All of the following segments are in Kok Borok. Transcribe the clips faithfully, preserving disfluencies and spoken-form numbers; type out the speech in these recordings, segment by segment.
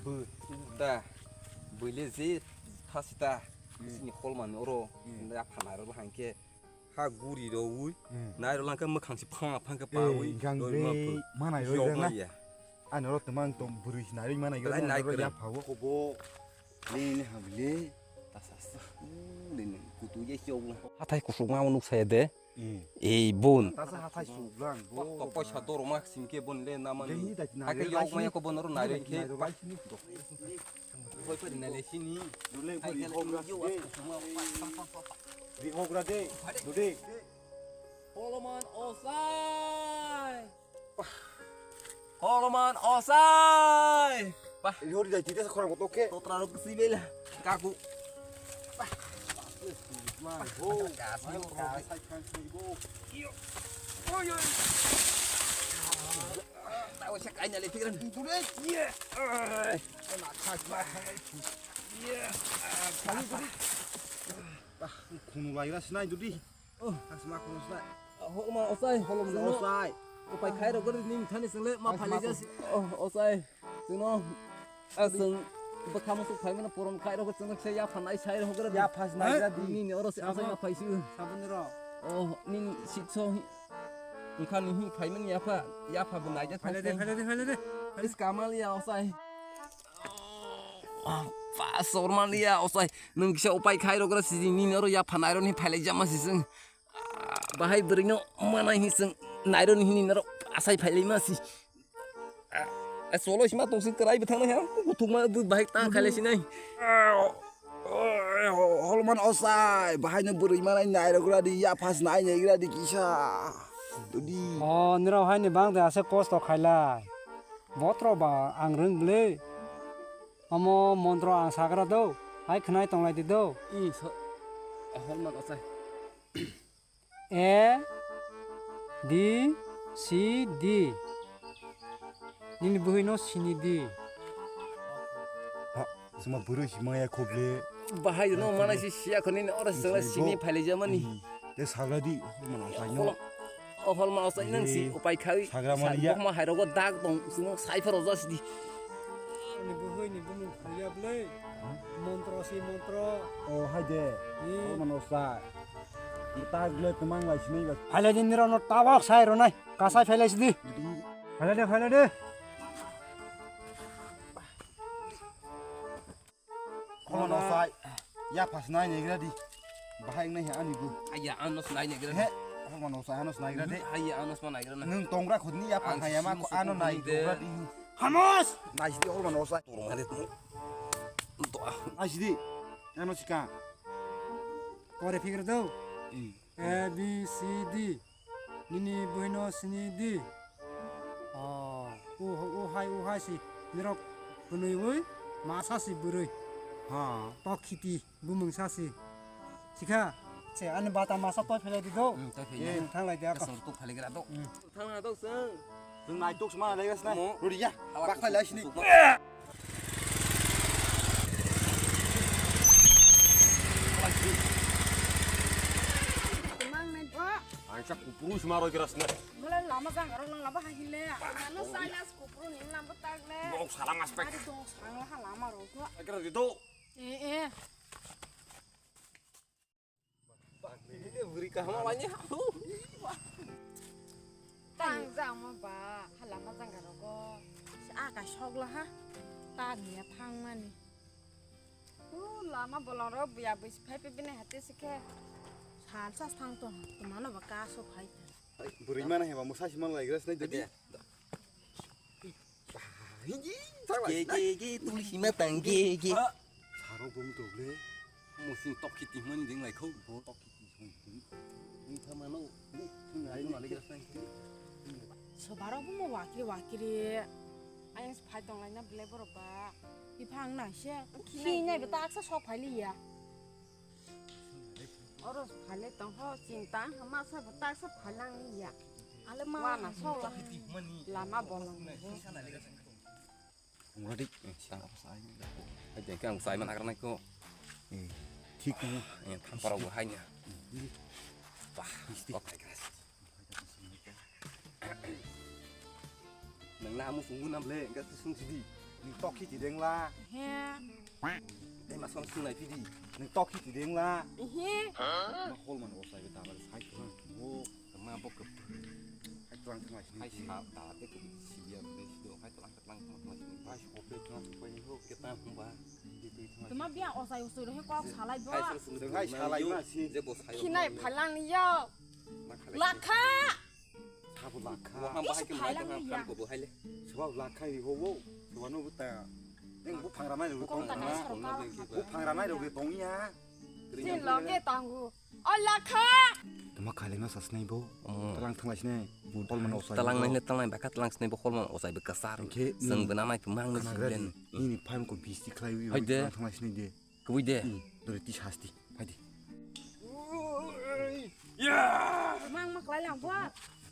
Bw, ta, bwile je thasita, hmm, sini hol mani oro, hmm, ya phanai rok hangke, ha guri rok ui, hmm, nai rok langke mwkhang si phang phang ke pa ui, hingkang doi ma bw, manai rok yok rok na? Maya. Ani oro twmang tong bwrwi sinai rwi manai rok, nai rok ya phawo. Kobo, le le ha bile, ta sa sa, le le, kutu ye chok na. Hathai kusuk ma nuk sa de. Hmm. Ei bun. Ta sa hathai suk lang, bo. Tok poisa dorma singke bun le namani. Hake yok maya ko bun oro nai rok khe. Hoi pari nai le sini. Dule pari hok ras de. Di hok ras de. Dude. Holoman Osai. Holoman Osai. Pah. Ini hori dai tite sekorang kotok ke. Totra rok si bela. Kaku. Pah. Mai ho. Gas, mai ho. Gas. Sai kan sai go. Iyo. Oi oi. Tahu cek aja le pikiran. Itu deh. Iya. Kena khas bah. Iya. Kali tadi. Bah, kunu lagi lah senai tadi. Oh, khas mah kunu senai. Holoman Osai. Holoman Osai. Upai khai rok gori ning thani sengle ma phale jas. Oh, Osai. Chwngno, ah, chwng bwkha musuk phaimano porom khairokhe chwngno khe yapha nai sairokhe. Yapha se nai gradi. Nini oro se asai ma phaisi. Sabun ro. Oh, nini sitso hi. Wngkha ni hi phaimani yapha, yapha bo naijak. Phaile de, phaile de, phaile de. Is kamal ya osai. Ah, pa sorman ya osai. Nwng kisa upai khairokhe siji nini oro yapha naironi phailai jama sising. Bahai bwrwino manai hi chwng naironi hini norok asai phailai ma si. A, a, solo sima tongsi kwrai bwthang nai ha. Kuthukma bw bahai tang khailai sinai. Holman osai, bahai no bwrwi manai nairok radi, yaphas nai nai radi kisa. Dudi. O, nirok hai ni bang de ase kosto khailai. Botro ba ang rwng bwle. Omo montro ang sagra do. Hai khwnai tonglai di do. I so, a, Holman osai. A, B, C, D. Nini bwhwi no sini di. Ha, sima bwrwi si maya khoble. Bahai no mana si siya khoni ora sala sini phaile jamani. Te sagra di, mana sai no. Ohol ma sai nang si upai khai. Sagra maliya. Bokma hai rogo dag tong, simo sai pharo jas di. Ni bwhwi ni bumung khuya ble. Montro si montro. O hai de. O mano sai. Tag le twmang lai sinai ba. Phaile din nirok no tabok sai ronai. Kasai phaile sidi. Phaile de, phaile de. Kono no sai. Ya pas nai negra di. Bahai nai ani bu. Aya anos nai negra. He. Kono no sai anos nai gra de. Aya anos ma nai gra na. Nung tongra khudni ya pas ya ma ano nai gra di. Hamos! Nai sidi kono no sai. Turung hari tu. Nai sidi. Ano sika. Pore fikir do. A, B, C, D. Nini bwhwino sini di. O, u, u hai, u hai si. Nirok hwnwi ui, masa si bwrwi. Ha. Tok khiti, bumung sa si. Sikha. Se, ani bata masa toi phelai di do. Hmm, toi phelai. Eh, thang lai di ako. Kasong tok phelai gra do. Hmm. Thang na do seng. Nung nai tok sma lai gas na. Rodi ya. Bak phelai sini. Mang nai bo. Ang sa kupuru sima roi keras na. Bela lama jang aro lang laba ha hile. Ano sai nas kupuru ni lama tak le. Bok salang aspek. Ari dong sang ha lama ro ko. Agar di do. Eh, eh. Buri kaham wanya. Tang jang ma ba ha lama jang aro ko. Aka sok la ha. Ta ni ya thang mani. U lama bolong ro buya bui phai pe bini hati sikhe. Sal sas thang to, to mano ba ka so phai. Bwrwi mana heba musa si man lai gras nai dadi. Ge, ge, ge, tuli sima tang, ge, ge. Saro bom to ble. Musin tok khiti mani ding lai kho. Tok khiti. Ni thamano, ni, ni, ni, ni, ni, ni, ni. Sobaro bo mo wakiri, wakiri. Ayang phai tong lai na ble borok ba. Iphang na se. Khi nai bo taksa sok phai liya. Oro phale tong ho, chinta hama sa bo taksa phalang ni ya. Ale ma wana so lama bolong ni. Ngadi, eh, siang apa sai? Hai, jengke ang sai mana karena ko. Eh, thik ni. Eh, thampar bo hai nya. Wah, kok hai guys. Nang na amu sunggu nam le, enggak tu sung sidi. Nwng tok khiti dengla. He. Dengla som sinai phidi. Nwng tok khiti dengla. He. Ma hol man osai be tamar sai thung. O ma bok. Hai tlang tlang. Hai sa ta de ke siya be sido. Hai tlang tlang tlang tlang. Hai ope tlang pai ho ke ta ba. Tuma biya osai osai rohe kok salai bo. Hai salai ma si. Khinai phalang yo. Lakha. Sabo lakha. Waham bahai ke mai tong ham ko bo hai le. Sabo lakha hi ho wo. Sabo no buta. Neng bu phangra mai ro tong. Bu phangra mai ro tong ya. Sin loge tangu. O lakha. Tuma khale ma sasnai bo. Talang thanglai sinai. Talang nai talang baka talang sinai bo holman osai be kasar. Seng bena mai tumang ne siblen. Ini phai ko bisti khlai wi. Hai de. Talang thanglai sinai de. Kubui de. Dore ti sasti. Phaidi. Mang mak lai lang bo.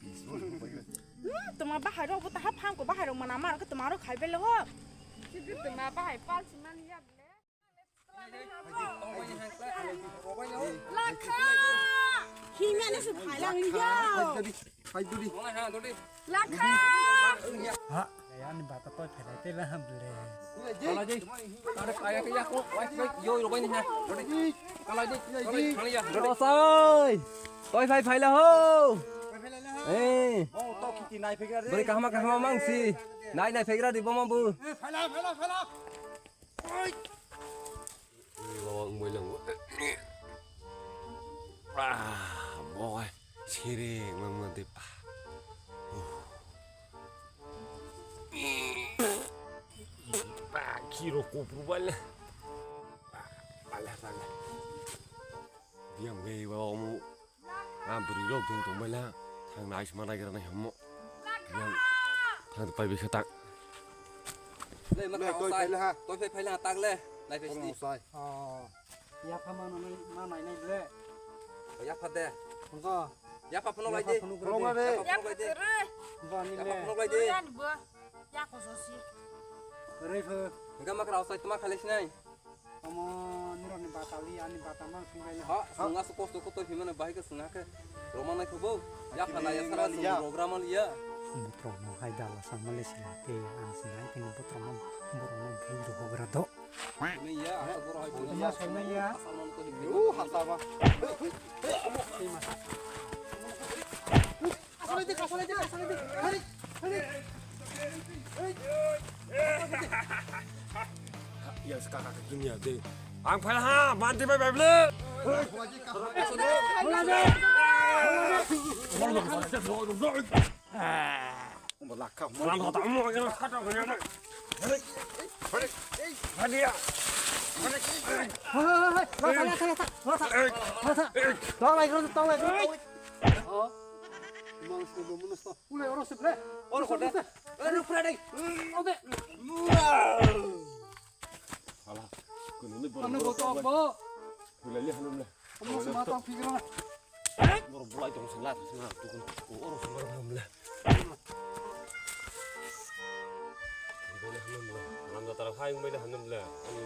Hmm, tuma bahai rok bo ta hap ham ko bahai rok mana mar ko tuma rok khai bele ho. Sidi tuma bahai pal siman ya ble. Lakha. Himya ne su phai lang ya. Hai dudi. Lakha. Ha, ani bata toi phelai te la ham le. Kalai dei. Ada kaya kaya ko, wai wai yo ro bai ni ha. Dudi. Kalai dei. Kalai ya. Dudi. Osai. Toi phai phai la ho. Eh. Oh, to kiti nai phekra de. Bari kahma kahma mang si. Nai nai phekra di boma bu. Eh, phala phala phala. Oi. Ui, baba, wngmai lang. Ah, boy, sere, wngma de pa. Ba, kiro kopru bale. Bale, bale. Diam gai, baba, omo. Ah, bwrwi rok ding tong baila. Thang nai sima nai gra nai hammo. Yang thang pai bikha tak. Le ma thang toi sai. Phaila ha. Toi phai phaila ha tak le. Lai phai sini. Sai. Oh. Ya pha ma nai ma nai nai le. Ya pha de. Phungo. Ya pha phunuk lai de. Phunuk lai de. Ya pha phunuk lai de. Ba ni le. Ya pha phunuk lai de. Ya ko so si. Re pho. Enggak mak rau sai tuma khale sinai. Omo nirokni batali ani batama singbaili. Ha, swnga se kosto koto himano bahai ke swnga ke. Roma nai khubo. Ya phala ya sara swnga rogra man ya. Butrok no hai dala samale sila te ang sinai kini butrok no buru no buru hogra do. Ni ya, asa buru hai buru. Ya swnga ya. Asal man ko himno. Yu hasa ba. Ni masa. Kasalai di, kasalai di, kasalai di. Hari, hari. Hari. Ya, sekarang ke dunia deh. Ang pala ha, mati bai bai beli. Tong lai, tong lai. Oh, mau sudah belum, belum, stop. Ulai, oro sip le. Oro kote. Oro pura dai. Oke. Ala, kununi bor. Anu bor, bor, bor. Ulai, ulai, ulai. Anu semua tong pikir lah. Bor bulai tong sela, sela, tukun. Oro sumber belum le. Ulai, ulai, ulai. Ram datar hai, ulai, ulai, ulai. Anu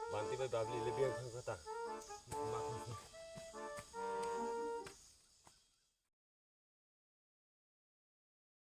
banti bai babli le biang khang kata.